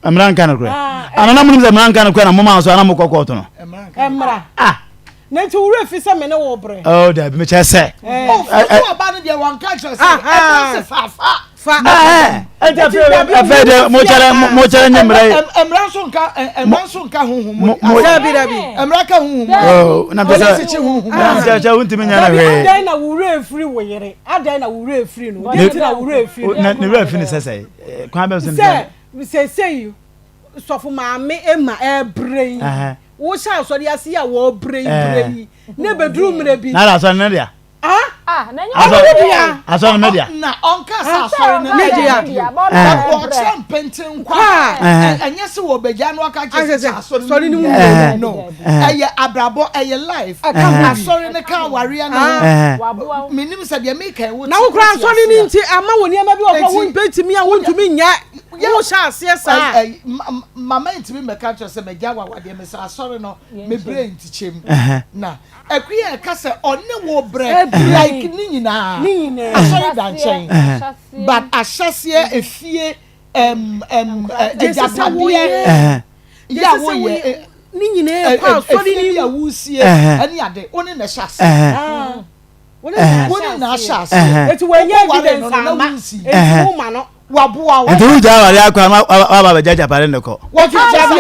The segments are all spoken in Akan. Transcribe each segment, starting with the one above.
Mmara nka no korɛ. Ana na monim sɛ mmara nka no korɛ na moma so ana mokɔ kɔɔto no? Mmara. Ah. Na nti wura fi sɛ me ne wo brɛ. Oh, dabi mekyɛ sɛ. Oh, fo ɔba no deɛ wɔnka kyerɛ sɛ ɛbɛn sɛ fafa. Fa. Ɛnti afei deɛ mokyɛrɛ mokyɛrɛ nye mmara yi. Mmara nso nka mmara nso nka huhum mu. Dabi dabi. Mmara ka huhum mu. Oh, na mpɛ sɛ. Sisi huhum mu. Na mpɛ sɛ wontumi nyɛ no hwee. Dabi adan na wura efiri wo yere. Adan na wura efiri no. Deɛ nti na wura efiri no. Na ne wura efiri no sɛ sɛ kwan bɛn so ne sɛ. Sesei sɔfo maame Emma ɛbrɛ yi, wohyɛ asɔre ase yi a wɔbrɛ yi brɛ yi, na ebeduru mmerɛ bi. Na asɔre no dea. Ah, ɔno ne dea. Asɔre no dea. Na ɔnka sɛ asɔre no ne dea. Wɔkyerɛ mpenten kwa. Ɛnyɛ sɛ wɔbɛgya no aka kyerɛ sɛ asɔre no mu no. Ɛyɛ abrabɔ, ɛyɛ life. Asɔre no ka awareɛ no. Menim sɛ deɛ meka wo. Na wokora asɔre no nti ama wo nneɛma bi wɔ hɔ wontumi a wontumi nyɛ. Wohyɛ aseɛ saa. Mama ntumi mmɛka nkyerɛ sɛ magya wawadeɛ mesɛ asɔre no mebrɛ ntikyɛm na akua ɛka sɛ ɔne wo brɛ like ne nyinaa asɔre da nkyɛn but ahyɛseɛ efie agyapadeɛ yɛ a woyɛ ne nyinaa kɔ asɔre ne bi a wosie ɛne ade wo ne na ɛhyɛ aseɛ wo ne na ahyɛ aseɛ eti wɔnyɛ evidence ama eti wo ma no waboa wo. Nti wogya aware akɔ ama waba abɛgya agyapade no kɔ. Wɔka kyerɛ sɛ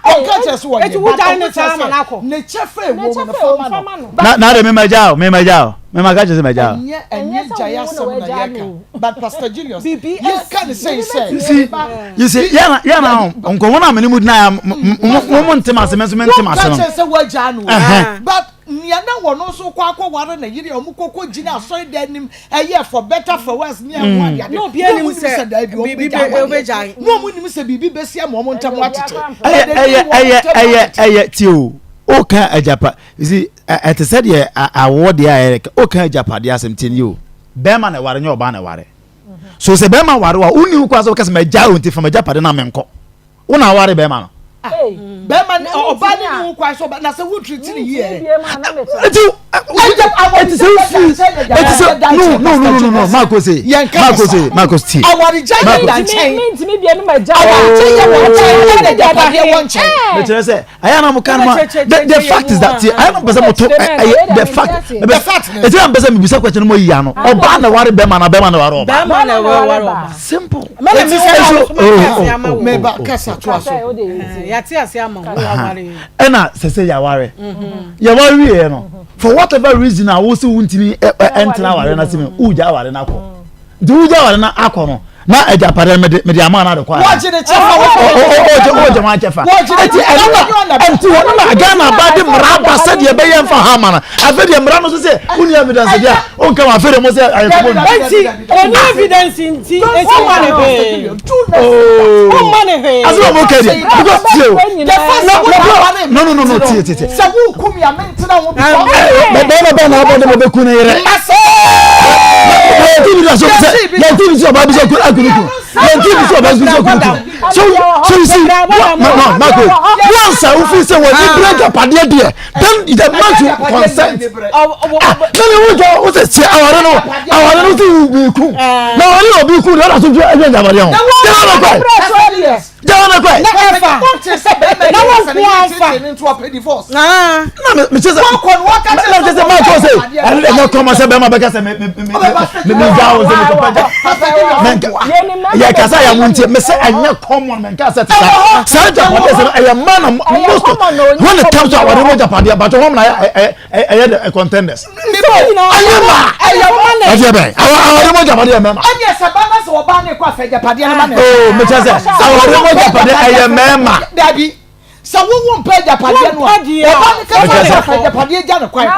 ɔka kyerɛ sɛ wɔnyɛ eti wogya ne saa ama no akɔ. Ne kyɛfa ɛwɔ mu no fa ma no. Na na de mema gya o mema gya o mema ka kyerɛ sɛ magya o. Ɛnyɛ ɛnyɛ gyae asɛm na yɛka but Pastor Julius yɛka ne sɛi sɛ. You see you see yɛna yɛna nkɔmɔ na mene mu dina ya mo mo ntem ase me nso me ntem ase no. Wɔka kyerɛ sɛ wagya no but nea na wɔn nso kɔ akɔware ne yere a wɔn kɔkɔ gyina asɔredan anim ɛyɛ for better for worse ne ɛho ade ade. Na obiara nim sɛ daabi wɔn biribi bɛgya bɛ ɔbɛgyae. Na wɔn nim sɛ biribi bɛsi ama wɔn ntam atete. Ɛyɛ ɛyɛ ɛyɛ ɛyɛ ɛyɛ tie o woka agyapa you see ɛte sɛ deɛ awoɔ deɛ a ɛyɛ woka agyapadeɛ asɛm tie nie o bɛrima na ɛware nyɛ ɔbaa na ɛware so sɛ bɛrima ware wa wonni ho kwan sɛ woka sɛ magyae o nti fa m'agyapade na menkɔ. Wo na aware bɛrima no. Ah, bɛrima ne ɔbaa ne ne ho kwan so na sɛ wo treat ne yie. Eti eti sɛ wofi eti sɛ no no no no no Marco se Marco se Marco tie. Awaregya yɛ da nkyɛn. Mintimi bie no ma gya. Awaregya yɛ wɔ nkyɛn ɛna agyapadeɛ wɔ nkyɛn. Mekyerɛ sɛ ayɛ na mo kan ma the fact is that ayɛ na mo pɛ sɛ mo to ɛyɛ the fact the fact eti na mo pɛ sɛ mi bisa question mo yi ano ɔbaa na ware bɛrima na bɛrima na ware ɔbaa. Bɛrima na ware ɔbaa. Simple. Mɛna mi wɔ so ase ama wo. Mɛba kasa to aso. Yate ase ama wo aware. Ɛna sɛ sɛ yaware. Yaware wie yɛ no. For whatever reason a wosi wuntumi ɛntena aware na se mi wugya aware na akɔ. Nti wugya aware na akɔ no na agyapade no mede mede ama na de kɔ ana. Wɔgye ne kyɛfa wɔ. Ɔgye ɔgye wɔn akyɛfa. Eti ɛno na ɛnti wɔn na Ghana ba de mmara aba sɛdeɛ ɛbɛyɛ nfa ha ama no. Afei deɛ mmara no so sɛ wonni evidence deɛ a wonka wɔn afei deɛ mo sɛ ayɛ kɔbɔ. Eti oni evidence nti eti ma ne hwee. Womma ne hwee. Ase wɔn mo kɛ deɛ because tie o. No no no no tie tie tie. Sɛ wo kum ya me ntena ho bi. Bɛrima bɛn na abɔ ne mo bɛ kun ne yere. Yɛn ti bi sɛ yɛn ti bi sɛ ɔbaa bi sɛ akunu kun yɛn ti bi sɛ ɔbaa bi sɛ akunu kun so so you see no no Marco once a wofi sɛ wɔn ni bere japadeɛ deɛ then the man to consent ah na ne wo jɔ o sɛ sɛ aware no aware no ti bi kun na aware na obi kun na ɔna so ɛyɛ japadeɛ ho jɛnɛ bɛ kɔ yɛ jɛnɛ bɛ kɔ yɛ. Na ɛfa na wɔn nko afa. Na mi kyɛ sɛ na kyɛ sɛ maa kɔ sɛ ɛno de ɛnyɛ kɔma sɛ bɛrima bɛka sɛ me me me me me gya wo sɛ me kɔpɛ gya mɛnka yɛ kasa yɛ mo ntie me sɛ ɛnyɛ kɔmɔ mɛnka sɛ te saa saa japadeɛ sɛ ɛyɛ mmaa na most of when it comes to awari mo japadeɛ but wɔn na ɛyɛ ɛyɛ the contenders ɛyɛ mmaa ɛyɛ bɛn awari mo japadeɛ mɛma. Ɛnyɛ sɛ ba na sɛ ɔbaa ne kɔ afɛ japadeɛ no ma ne. Oo mekyɛ sɛ awari mo japadeɛ ɛyɛ mɛma. Dabi. Sɛ wo wo mpɛ agyapadeɛ no a, ɔba no ka sɛ ɔpɛ agyapadeɛ gya no kwan kɔ.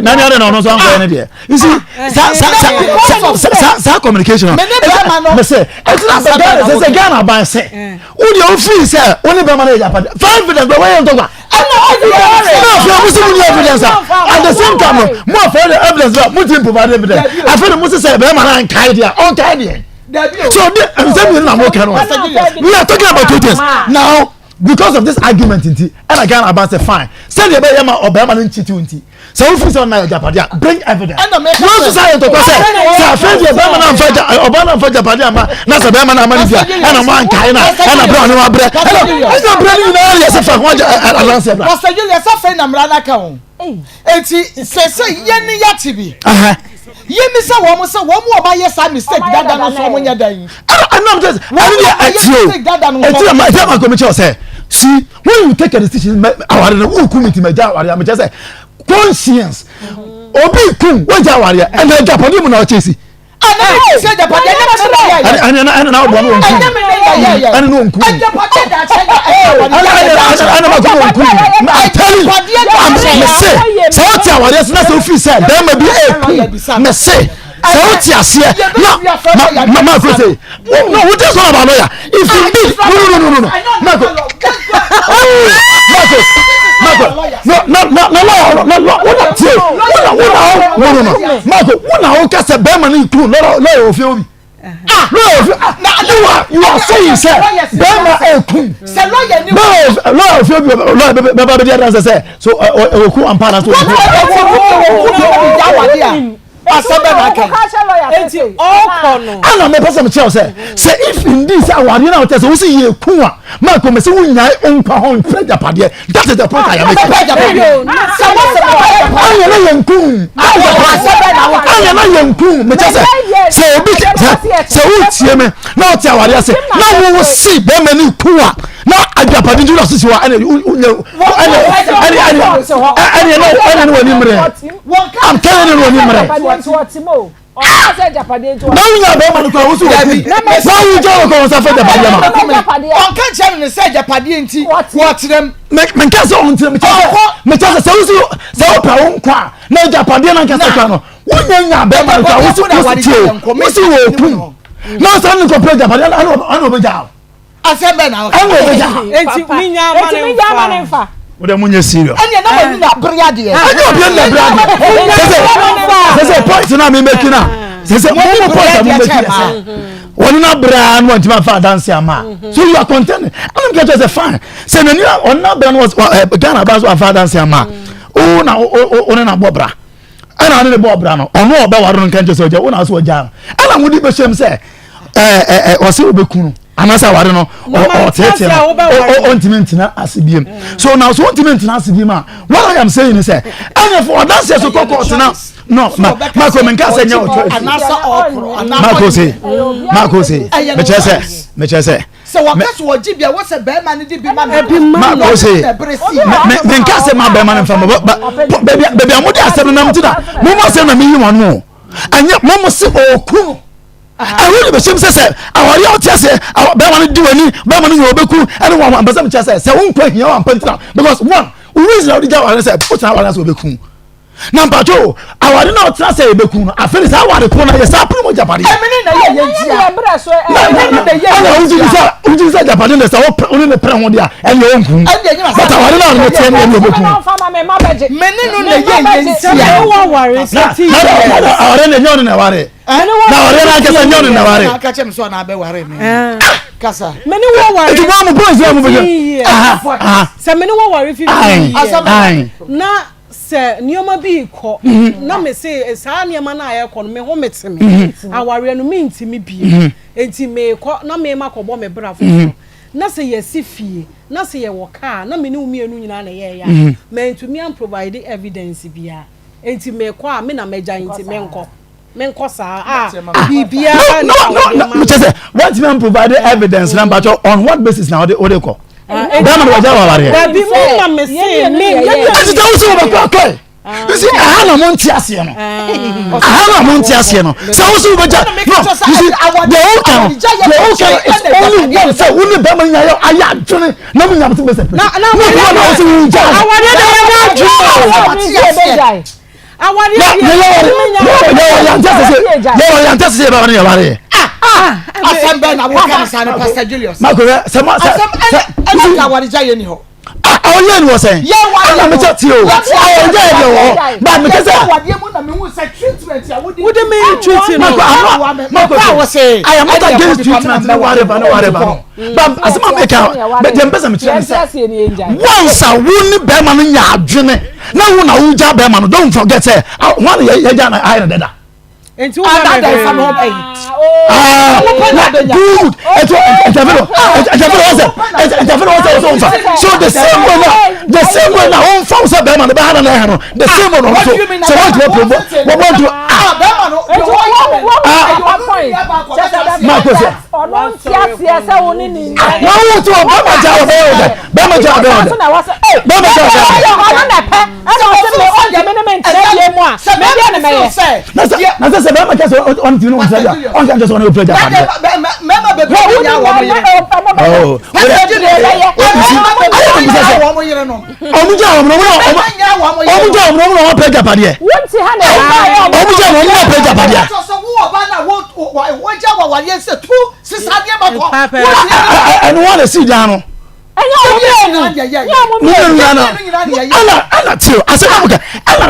Na ne ade na ɔno nso ankɔyɛ ne deɛ. You see, saa saa saa saa saa communication no. Mɛ sɛ ɛti na sɛ Ghana sɛ sɛ Ghana aban sɛ wo deɛ o firi sɛ wo ne bɛrima no yɛ agyapadeɛ fa evidence bɛ wɔyɛ ntɔkwa. Na afei mo sɛ mo ni evidence a at the same time no mo afei de evidence ba mo ti provide evidence afei de mo sɛ sɛ bɛrima no ankae deɛ ɔnkae deɛ. So the nsɛm mmienu na mo ka no we are talking about two things now because of this argument nti ɛna Ghana aban sɛ fine Sɛdeɛ ɛbɛyɛ ma ɔbarima no nkyitiw nti, sɛ wofiri sɛ ɔnna agyapadeɛ a, bring evidence. Wɔn nso saa yɛ ntɔkwa sɛ sɛ afei deɛ barima no amfa agya ɔbaa no amfa agyapadeɛ amma na sɛ barima no amma no bi a ɛna mo ankae na ɛna berɛ a ɔne wabrɛ ɛna ɛna berɛ no nyinaa yɛ sɛ fa ho agya adanseɛ bra. Pastor Julius afei na mmara no aka ho. Eti sɛ sɛ yɛn ni yate bi. Yɛmmisa wɔn sɛ wɔn a wɔayɛ saa mistake dada no nso wɔnyɛ dɛn? Ɛna ɛna sɛ ɛno deɛ ɛti o ɛti na ɛti na kɔmi kyerɛ sɛ see when you take a decision mɛ awari no wuu kum nti mɛ gya awari a mɛ kyerɛ sɛ conscience obi kum wọ́n gya awari a ɛna ɛgyapadeɛ mu na ɔkyɛ si. Ɛna mi sɛ ɛgyapadeɛ ɛnyɛ mi na yɛ yɛ. Ɛna ɛna ɛna ɔbɔ no wɔn kum. Ɛnyɛ mi na yɛ yɛ. Ɛna no wɔn kum. Ɛgyapadeɛ da akyɛ na ɛgyapadeɛ da akyɛ. Ɛna ma kum wɔn kum. I'm telling you I'm me se sɛ ɔte awadeɛ so na sɛ ofiri sɛ bɛrima bi eku me se sɛ ɔte aseɛ na ma ma ko se no wo just one about lawyer if you need no no no no no Marco oh Marco Marco no no no no lawyer no no wo na tie wo na wo na no no no Marco wo na wo kasa bɛrima no ku lawyer ofie obi. Ah, lawyer ah, na you are you are saying sɛ bɛrima ekun lawyer lawyer ofie bi lawyer bɛ bɛ bɛ di adanse sɛ so ɛ okun ampa na so okun. Ɛna mepɛ sɛ mekyerɛ sɛ sɛ if indeed sɛ awadeɛ no a wotɛ sɛ wo sɛ yɛ kun a Mark mɛ sɛ wonyae nkwa hɔ mfrɛ agyapadeɛ. That is the point I am making. Ayɛ na yɛn kun. Ayɛ na yɛn kun. Mekyɛ sɛ sɛ obi sɛ sɛ wotie me na ɔte awadeɛ ase na wo si bɛrima ne kun a na agyapade nti na sisi hɔ ɛna wonya ɛna ɛna ɛna ɛna ɛna ne wɔ ni mmerɛ. I'm telling you ne wɔ ni mmerɛ. Na wonya bɛrima no kora wo so wɔku na wogya wɔ kɔ wo nsa fa agyapadeɛ ma ɔnka nkyerɛ no sɛ agyapadeɛ nti wɔtenam menka sɛ ɔntenam mekyɛ sɛ sɛ wosi sɛ wopɛ wo nkwa a na agyapadeɛ no ankasa kora no wonya nya bɛrima no kora wosi wosi tie wosi wɔku na ɔsɛ ne kɔpɛ agyapadeɛ ɛna ɔbɛgya wo Asɛm bɛn na ɔka? Ɛna ɔbɛgya. Enti minya ama ne nfa. Wo dɛ mo nyɛ serious. Ɛnna na mo nyina bere adeɛ. Ɛnyɛ obi na bere adeɛ. Sese sese point na mi meki na sese mo mo point a mo meki na sɛ wɔn na bere a no wɔntumi afa adanse ama. So you are content. Ɛna mi kɛ kyerɛ sɛ fine. Sɛ n'ani ɔno na bere no wɔ Ghana ba so afa adanse ama. O na o o ne na bɔ bra. Ɛna ɔne ne bɔ bra no ɔno ɔbɛware no nka nkyɛn sɛ ɔgya o na so ɔgya no. Ɛna mo de bɛhyɛ mu sɛ. ɛɛ ɔsɛ ɔbɛku no anaasɛ aware no ɔteetee no ɔntumi ntena ase biem so na so ɔntumi ntena ase biem a what I am saying is sɛ ɛnyɛ fo ɔdanseɛ so kɔkɔ ɔtena no ma mako mi nka sɛ nyɛ ɔtɔ mako se mako se mekyerɛ sɛ mekyerɛ sɛ. sɛ wɔka so wɔgye bi a wɔsɛ bɛrima no de bi ma no mako se me nka sɛ ma bɛrima no nfa ma baabi a mo de asɛm no nam ti na mo mo asɛm na mi yi wɔn mo ɛnyɛ mo mo se ɔɔku. Ɛho de bɛhyɛm sɛ sɛ awareɛ a wote aseɛ bɛrima no di w'ani bɛrima no nyɛ ɔbɛku ɛne wɔn ampɛ sɛ mekyerɛ sɛ sɛ wonkɔ ahia wo ampɛ ntina because one wo reason a wode gya awareɛ sɛ wotena awareɛ sɛ ɔbɛku na mpatwo aware na ɔtena sɛ yɛbɛku no afei saa aware ko no yɛ saa pere mu agyapadeɛ ɛna wogye sɛ agyapadeɛ no sɛ wone ne pere ho deɛ a ɛneɛ ɔnku but aware no a no teɛ ne ɛne ɔbɛku aware no ɛnyɛ ɔne na ɛware na ɔre no ankasa nyɛ ɔno na ware. aka kyerɛ me sɛ ɔna abɛware me kasa. me ne wɔ ware eti wɔn mo boys wɔn mo bɛ sɛ me ne wɔ ware 15 years na sɛ nneɛma bi kɔ mhm. na me se eh, saa nneɛma no a ɛkɔ no me ho me te me mhm. awareɛ no me ntumi bie mhm. enti meekɔ na mema kɔbɔ me bra foforɔ na sɛ yɛsi fie na sɛ yɛwɔ kaa na me ne wo mmienu nyinaa na yɛyɛ a mantumi amprovide evidence biara enti meekɔ a me na magya nti menkɔ menkɔ saa a biribiara no no no no kyɛ sɛ wɔntumi an provide evidence na mpakyɛ on what basis na ɔde ɔde kɔ bɛrima na wɔgya wɔ awareɛ dabi mo na me se me ɛti sɛ wosi wɔbɛkɔ akɔe you see aha na mo nte aseɛ no aha na mo nte aseɛ no sɛ wosi wɔbɛgya no you see deɛ woka no deɛ woka no is only one sɛ wo ne bɛrima nya yɛ ayɛ adwene na mo nya mo ti bɛ sɛ pere na na wosi wo gya awareɛ de yɛ nyɛ adwene Awareɛ deɛ yɛwɔ yɛntɛ sese yɛwɔ yɛntɛ sese yɛbɛware ne yɛware yɛ. Asɛm bɛn na woka ne saa no Pastor Julius. Mako yɛ sɛ ma sɛ sɛ ɛna ka awaregya yɛ ni hɔ. Awo Ɔyɛ ni wɔ sɛn? Ɛna mi kyɛ tie o. Ayɛ yɛ deɛ wɔ hɔ. Ba mi kyɛ sɛ. Wode me treat no. Mako ano mako so. I am not against treatment ne whatever ne whatever no. But asɛm a meka deɛ mpɛ sɛ mekyerɛ ne sɛ once a wo ne bɛrima no nya adwene na wo na wogya bɛrima no don't forget sɛ wɔn na yɛgya na ayɛ no dada. Nti wo bɛ mɛ hwee. Ah, good. Ɛtɔ ɛtɛfɛ no ɛtɛfɛ no wɔsɛ ɛtɛfɛ no wɔsɛ wɔsɛ wɔnfa. So the same way na the same way na wɔnfa wɔsɛ bɛrima no bɛha na na ɛha no the same way na ɔno so sɛ wɔn tuma promo wɔn wɔn tuma ah. Ah. Maa ko sɛ. Ɔno nti aseɛ sɛ wo ne ne nyɛ. Na wo ti wɔ bɛrima gya wɔ bɛyɛ wɔ dɛ bɛrima gya wɔ bɛyɛ wɔ dɛ bɛrima gya wɔ bɛyɛ wɔ dɛ. Ɔno na pɛ ɛna ɔsɛ me ɔntumi ne me ntena fie mu a me deɛ ne mɛyɛ. Na sɛ na sɛ sɛ bɛrima kyɛ sɛ ɔntumi ne wo ntena bi a ɔnka nkyɛ sɛ ɔne wo pɛ gya padeɛ. Mɛma bebree bi nya wɔn yere. Ɔmo gya wɔn na ɔmo ɔmo gya wɔn na ɔmo na ɔmo pɛ gya padeɛ. Ɔmo gya wɔn na ɔmo pɛ gya padeɛ. Ɛnu wɔn na si dan no. Ɛnyɛ ɔmo mmienu. Nyɛ ɔmo mmienu. Ɛna ɛna tie o asɛm amu kɛ ɛna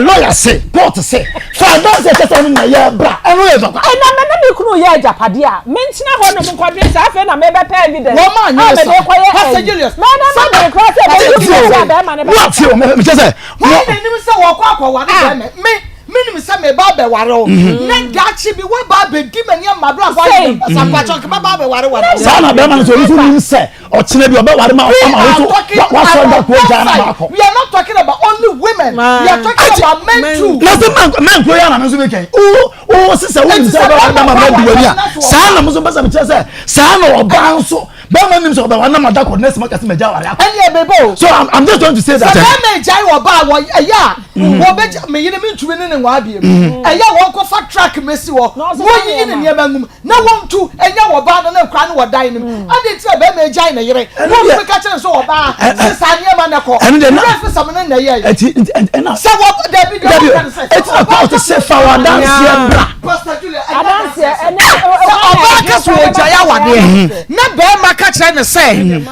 lɔya se court se fa adanse ɛkyɛ sɛ ɔno na yɛ bra ɛno yɛ dɔkwa. Ɛna me ne me kunu yɛ agyapadeɛ a mentena hɔ nom nkɔdwen sɛ afei na mebɛpɛ evidence a mede kɔyɛ Pastor ɛyi. Julius, Mɛna sɛ madwen koraa sɛ Tie ɛbɛdu o baabi a bɛrima no wa bɛkasa. tie o mekyɛ sɛ Hwan na nim sɛ wɔkɔ akɔware bɛrima? Me, menim sɛ meba abɛware wo. Na daakye bi woaba abɛdi m'ani ama m'abrabɔ ayɛ me basaa. Mpakyɛ nka mɛba abɛware wo anaa? Saa na bɛrima no nso ɔno nso nim sɛ ɔkyena bi ɔbɛware ma ɔma wo nso wasɔre da kuro gyaa na maakɔ. We are not talking about only women. We are talking about men too. Na sɛ mɛn kuro yɛ na me nso mekɛn. Wo wo sisɛ wo nim sɛ ɔbɛware bɛma mɛ di wani a saa na mo nso mpɛ sɛ mekyerɛ sɛ saa na ɔbaa nso bɛrima nim sɛ ɔbɛware na ma da kɔ nɛɛsi ma kasi mɛ gya ware akɔ. Ɛni ɛbɛ bɔ o. So I'm just trying to say that. Sɛ bɛrima egyae ɔbaa wɔ ɛyɛ a wɔbɛgya me yere mi ntumi ne ne nwaa biem ɛyɛ a wɔnkɔfa truck mesi hɔ wɔnyiyi ne nneɛma ngum na wɔntu ɛnyɛ wɔ baa no ne nkora no wɔ dan no mu adi nti na bɛrima egyae ne yere wɔntumi ka kyerɛ no sɛ ɔbaa sesa nneɛma na kɔ wura fi sɛm ne na ɛyɛ sɛ wɔ dabi dabi wɔka no sɛ ɛti na kɔɔto sɛ fa wɔ adanseɛ bra. Pastor Julia Adanseɛ ɛne sɛ ɔbaa ka sɛ ɔgyae awadeɛ na bɛrima ka kyerɛ no sɛ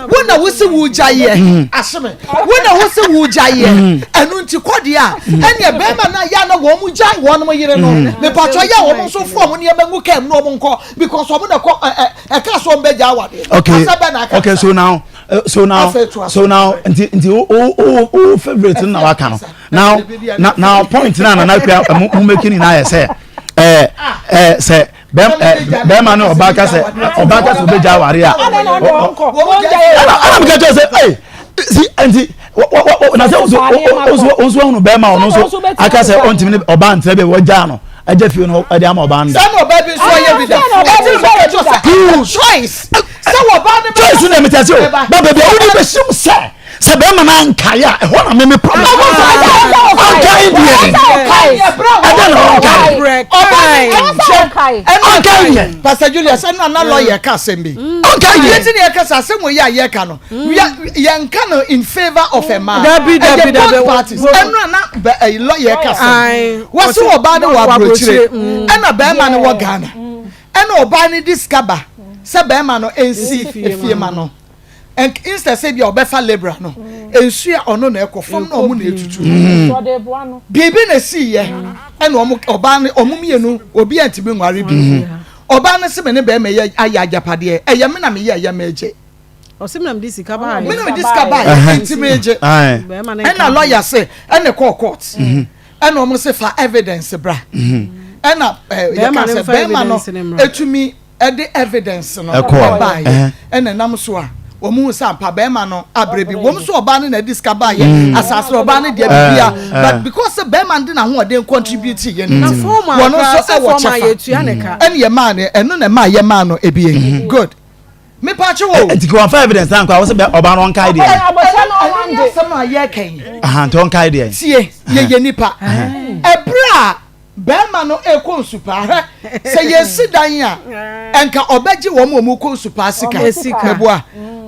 wo na wo se wogyaeɛ ahyeme wo na wo se wogyaeɛ ɛno nti kɔ deɛ a ɛneɛ bɛrima no a yɛ a na wɔn gyae wɔn yere no mepatwɔ yɛ a wɔn nso fo wɔn nneɛma ngu kaa mu na wɔn nkɔ because wɔn na ɛkɔ ɛ ɛ ɛka so wɔn bɛgya awadeɛ okay asɛ bɛ na aka okay so now so now so now nti nti o o o favourite na waka no now now point na nana akua mo making ni na yɛ sɛ ɛɛ ɛɛ sɛ bɛrima ne ɔbaa ka sɛ ɔbaa ka sɛ ɔbɛgya aware a ɛna ɛna mi ka kyerɛ sɛ ɛy si nti na sɛ nso nso ɔhunu bɛrima ɔno nso aka sɛ ɔntumi ne ɔbaa ntena bi wɔgya no ɛgya fie no ɛde ama ɔbaa no da. sani ɔbaa bi nso ɔyɛ bi da ɛti mi ka kyerɛ sɛ choice sɛ ɔbaa ne bɛ. choice na mi ta se o ba baabi a wodi bɛ sim sɛ. Sɛ bɛrima no ankae a ɛhɔ na meme problem. Ɔnkae deɛ. Ɛdɛ na ɔnkae. Ɔnkae deɛ. Pastor Julius ɛna na lawyer ka asɛm bi. Ɔnkae deɛ. Yɛti ne yɛka sɛ asɛm wɔ yi a yɛka no yɛnka no in favour of a man. Dabi dabi dabi. Ɛyɛ both parties. Ɛno na lawyer ka asɛm. Wɔsi ɔbaa no wɔ aburokyire ɛna bɛrima no wɔ Ghana ɛna ɔbaa no di sika ba sɛ bɛrima no nsi efie ma no. Nk instead sɛ ebia ɔbɛfa labourer no, nsu a ɔno na ɛkɔ fam na ɔmo na etutu. Biribi na esii yɛ ɛna ɔmo ɔbaa no ɔmo mmienu obi antumi nware bi. Ɔbaa no se me ne bɛrima yɛ ayɛ agyapadeɛ ɛyɛ me na meyɛ ɛyɛ megye. Ɔse me na mede sika baayɛ. Me na mede sika baayɛ nti megye. Ɛna lawyer se ɛna ɛkɔɔ court ɛna ɔmo se fa evidence bra. Ɛna ɛɛ yɛka sɛ bɛrima no etumi. ɛde evidence no ɛbaeɛ ɛna ɛnam so a wɔn hu sɛ ampa bɛrima no abrɛ bi wɔn nso ɔbaa no na ɛde sika baayɛ mm. asase na ɔbaa no deɛ bibia eh, eh. but because sɛ bɛrima no de n'ahoɔden contribute yɛ no ti wɔn nso ɛwɔ kyɛfa ɛna yɛ maa no ɛno na ɛmaa yɛ maa no ebien mm-hmm. good mepa akyi wo. nti kò wɔn fa evidence na nkɔ a wɔsɛ ɔbaa no ɔnkae deɛ. ɛno ne asɛm a yɛreka yi. nti ɔnkae deɛ. tie yɛyɛ nipa ɛberɛ a. Bɛɛma no rekɔ nsupaa. Hwɛ, sɛ yɛsi dan a, ɛnka ɔbɛgye wɔn a wɔkɔ nsupaa sika. Meboa.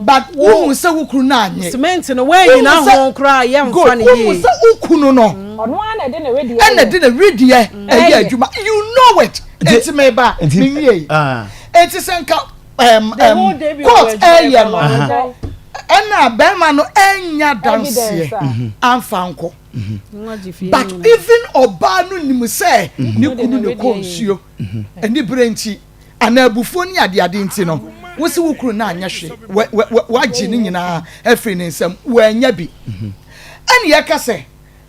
But wohu sɛ wo kunu no anye. Cement no, woanyina ho koraa yɛmfa no yie. Wohu sɛ wo kunu no ɛna ɛde ne wedeɛ ɛyɛ adwuma. You know it. Enti meba, menwie. Enti sɛ nka court ɛyɛ no. Ɛna bɛrima no anya danseɛ amfa nkɔ. But even ɔbaa no nim sɛ ne kunu ne kɔ nsuo anibere nti anaa abufuo ne adeade nti no, wo se wo kunu no anyɛ hwee, wagye ne nyinaa afiri ne nsam, wannya bi. Ɛne yɛka sɛ,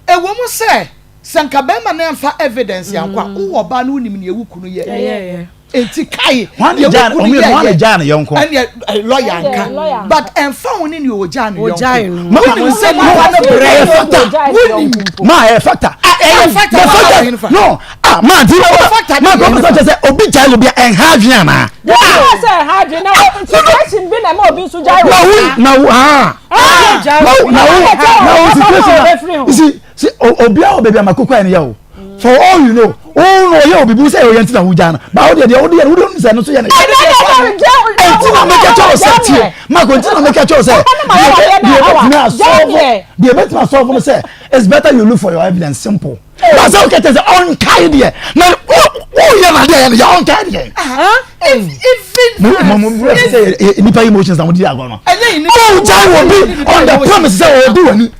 ɛwɔ mu sɛ sɛ nka bɛrima no amfa evidence ankɔ a, wowɔ ɔbaa no wonim nea wo kunu yɛeɛ. Enti kae deɛ wo kunu yɛeɛ, ɛneɛ lɔya nka, but ɛmfa ho ne nea ɔgyaa ne yɔnko, wonim sɛ nipa no brɛ, wonim. Ma ɛyɛ factor. Ɛyɛ factor ma ma ɔhene fa. No, ah ma ti ma kɔ pɛsɛ kyɛ sɛ obi gyae obi a ɛnha adwene anaa. Yɛ sɛ ɛnha adwene na situation bi na ɛma obi nso gyae obi. Na wo na wo ah na wo na wo na wo situation na you see see obi a wɔ baabi a ma koko ayɛ no yɛ o. For all you know, oh no, ɔyɛ obi bi sɛ ɔyɛ nti na wogya no. Ba wo deɛ deɛ wode yɛ no wode sɛ no so yɛ no. Ɛnti na meka kyerɛ wo sɛ tie. Mako nti na meka kyerɛ wo sɛ deɛ bɛtumi asɔfo deɛ bɛtumi asɔfo no sɛ it's better you look for your evidence simple. Ba sɛ wokɛtɛ sɛ ɔnkae deɛ na woyɛ no adeɛ yɛ no yɛ ɔnkae deɛ. Even mo mo mo sɛ nipa emotions na mo di agorɔ no. Ɔgya wɔ bi on the promise sɛ ɔdi w'ani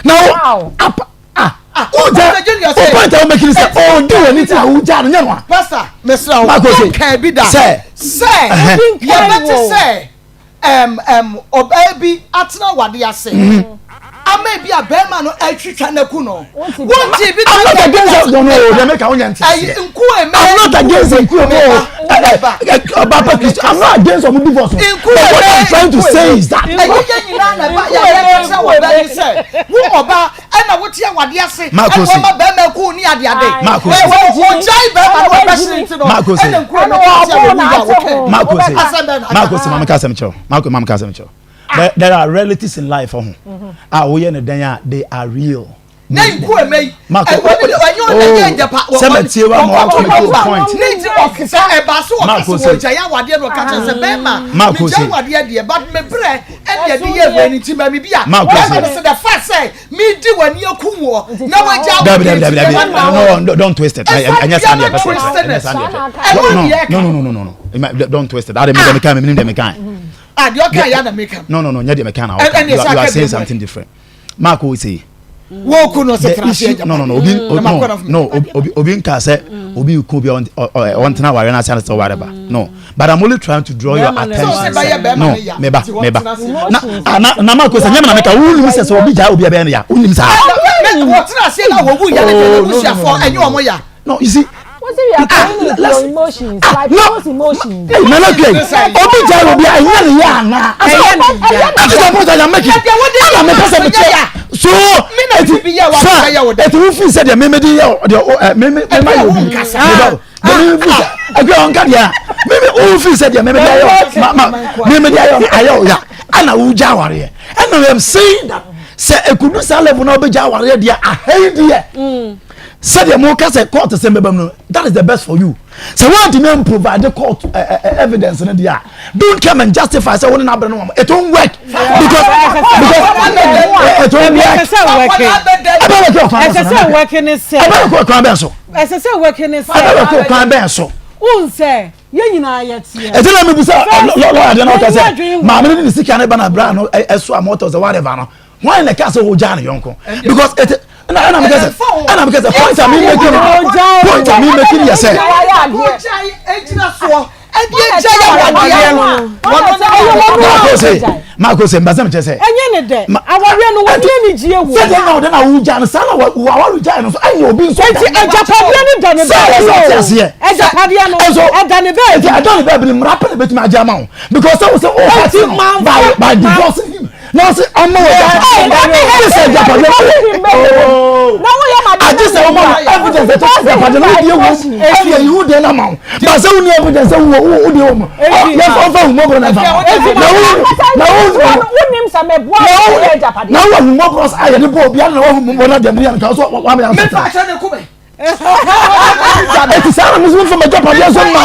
na wo apa. Ah, wogya o point a womɛkiri sɛ ɔdi wɔ ne ti a wogya no nyɛ no a. Pastor, mesrɛ wo, wonkaa bi da sɛ sɛ yɛbɛte sɛ ɔbaa bi atena wade ase ama bi a bɛrima no atwitwa no aku no. Wonte bi da. I'm not against no no deɛ meka wonyɛ nte aseɛ. Nku eme. I'm not against nku eme o. Ɔba pa Kristo. I'm not against ɔmo divorce. Nku But what I'm trying to say is that. Ɛyɛ yɛ nyinaa na ɛba yɛ yɛ sɛ ɔbaa bi sɛ wo ɔbaa ɛna wote awadeɛ ase ɛna wɔma bɛrima ku ne adeade ɔgyae bɛrima no ɔbɛhyere nti no ɛna nkuro no te a wɔwu yɛ a wɔtwɛn asɛm bɛn na aka maame ka asɛm kyerɛw mako maame ka asɛm kyerɛw there there are realities in life ɔho a woyɛ ne dɛn a they are real na nku ɛmɛ yi ɛnyɛ ɔna yɛ njapa sɛ mɛtie wa ma wakɔ mi to point ne nti ɔkesa ɛba so ɔkasa wɔ gya yɛ awadeɛ no ɔka kyerɛ sɛ bɛrima mi gya awadeɛ deɛ but me brɛ ɛna ɛde yɛ wɔ ne nti ma mi bi a bɛrima no sɛ the fact sɛ mi di w'ani aku wɔ na wagya wɔ dabi dabi dabi dabi no no don't twist it ɛnyɛ saa deɛ pɛsɛ ɛnyɛ saa deɛ no no no no no no don't twist it ade mi dɛ mi kan mi mi dɛ mi kan. ah deɛ ɔka yɛ na mi kan. no no no nyɛ deɛ mi kan na ɔka you are saying something different mark o say. Wo ku no sɛ tena ase agya. No no no obi no no obi obi nka sɛ obi ku obi ɔntena aware na asan sɛ ɔware ba no but I'm only trying to draw your attention sɛ no meba meba na ah, na na ma ko sɛ nyɛ na meka wo nim sɛ sɛ obi gya obi ɛbɛyɛ no ya wo nim saa. Wɔtena ase na wɔwu ya ne deɛ n'abusuafoɔ ɛnyɛ wɔn ya. No you see. Wọ́n sì we are playing with your emotions ah, like people's emotions. Hey, Nana Kwe, obi gya obi a ɛnyɛ ne yɛ ana. Ɛyɛ ne ya. That is the point I am making. Ɛna mepɛ sɛ mekyɛ. So eti fa eti wo fi sɛ deɛ mímí di yɛ deɛ o ɛ mímí mímí ayɛ obi. Meba o deɛ mímí fi sɛ ɛgbɛ ɔnka deɛ a mímí o fi sɛ deɛ mímí di ayɛ o ma ma mímí di ayɛ o ayɛ o ya ɛna wo gya awareɛ ɛna I am saying that sɛ ekudu saa level na ɔbɛ gya awareɛ deɛ ahɛn deɛ. Sɛdeɛ mo ka sɛ court sɛm bɛba mu no that is the best for you sɛ woantumi an provide court uh, uh, evidence no deɛ a don't come and justify sɛ wo ne n'abrɛ no wɔn it won't work because because it won't work ɛsɛ sɛ work ɛbɛ work ɔkwan bɛn so ɛsɛ sɛ work ne sɛ ɛbɛ work ɔkwan bɛn so ɛsɛ sɛ work ne sɛ ɛbɛ work ɔkwan bɛn so. n sɛ yɛn nyinaa yɛ teɛ. ɛti na mi bisa lɔya deɛ na ɔka sɛ maame ne ne sika ne ba na bra no ɛso a mɔtɔ sɛ whatever no. Why na ɛka sɛ ɔgyaa ne yɔnko because it ɛna ɛna mekɛ sɛ ɛna mekɛ sɛ point a mi make no point a mi make yɛ sɛ. Marco se Marco se mbasa mi kyɛ sɛ. Ɛnyɛ ne dɛ awareɛ no wɔn ni anigyeɛ wɔ. Sɛdeɛ na ɔde na awogya no saa na waware no so ɛnyɛ obi nso. Eti agyapadeɛ no da ne baabi o. Agyapadeɛ no ɛda ne baabi. Eti ɛda ne baabi no mmara pɛ na ebetumi agye ama wo because sɛ wo sɛ o ha ti no by by divorcing him. na ɔsi ɔmo wɔ japadeɛ ɛdi sɛ japadeɛ agye sɛ ɔmo wɔ evidence ɛkyɛ sɛ japadeɛ na ɔdi ewu ɛdi ɛyi wo deɛ na ma wo ba sɛ wo ni evidence sɛ wo wo wo deɛ wɔ mu yɛ fɔ fɔ ahumɔborɔ na ɛfa na wo na wo na wo ahumɔborɔ sɛ ayɛ de bɔ obi ana na wo ahumɔborɔ na deɛ mo yɛ no ka so wa mi ansɛ tɛ. Eti saa na musu nfa m'agyapadeɛ nso mma.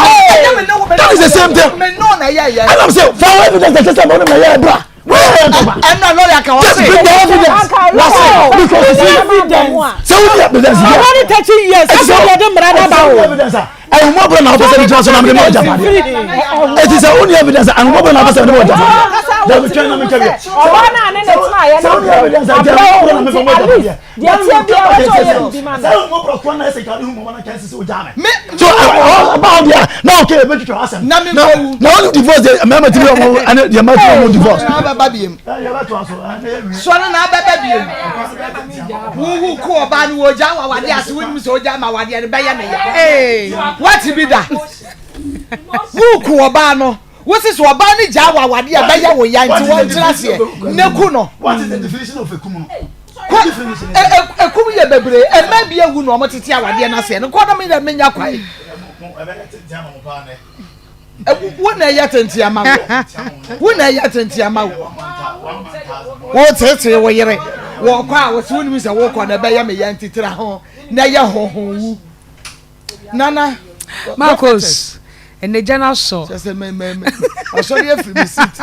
That is the same thing. Ɛna sɛ fa wo evidence ɛkyɛ sɛ ɔno na yɛ ɛbra. Ɛna lɔya ka wɔse. Just bring the evidence. Wase because you see sɛ wo ni evidence yɛ. Ɔwɔ ni 30 years. Ɛsɛ yɛ de mmara na ba o. Evidence a ahumɔborɔ na wopɛ sɛ megyina so na mede ma agyapadeɛ. Eti sɛ wo ni evidence a ahumɔborɔ na wopɛ sɛ mede ma agyapadeɛ. Dabi twɛn na mi wotumi nka hu bi. sɛ ɔbaa no a ne ne tenaeɛ Sɛ no wo nua bɛ dansa abrɛ deɛ abrɛ mo wo na nti mi at least deɛ teɛ biara wɔsɛ ɔyɛ biribi ma Sɛ no. wo mɔ brɔ kwan na ɛsɛ nka ne hu mɔ na kɛse sɛ o gya me. Me So ɔba wo deɛ na ɔkɛ ebe twitwa asɛm. Na me nkɔ wu. Na wɔn divorce deɛ mmarima ti bi wɔn ɛne deɛ mmaa ti bi wɔn divorce. Na abɛba biem. Sɔre na abɛba biem. Wowu ko ɔbaa no wɔgya wɔ awadeɛ ase wonim sɛ ogya ma awadeɛ no bɛyɛ ne ya. Wate bi da. Woku ɔbaa no wosi sɛ ɔbaa no gya wɔ awadeɛ a bɛyɛ wo ya nti wɔntena aseɛ ne ku no. What is the definition of ekum no? Kɔ ekum yɛ bebree mmaa bi ewu na wɔn tete awadeɛ no aseɛ no kɔ na mi na mi nya kwae. Wo na ɛyɛ tenten ama wo. Wo na ɛyɛ tenten ama wo. Wo tete wo yere. Wɔkɔ a wɔsi wonim sɛ wokɔ na ɛbɛyɛ me yɛn titira ho na ɛyɛ hoho wu. Nana. Marcos, ɛnɛ gya no asɔ. Kyɛ sɛ mɛ mɛ mɛ asɔre afiri mi seat.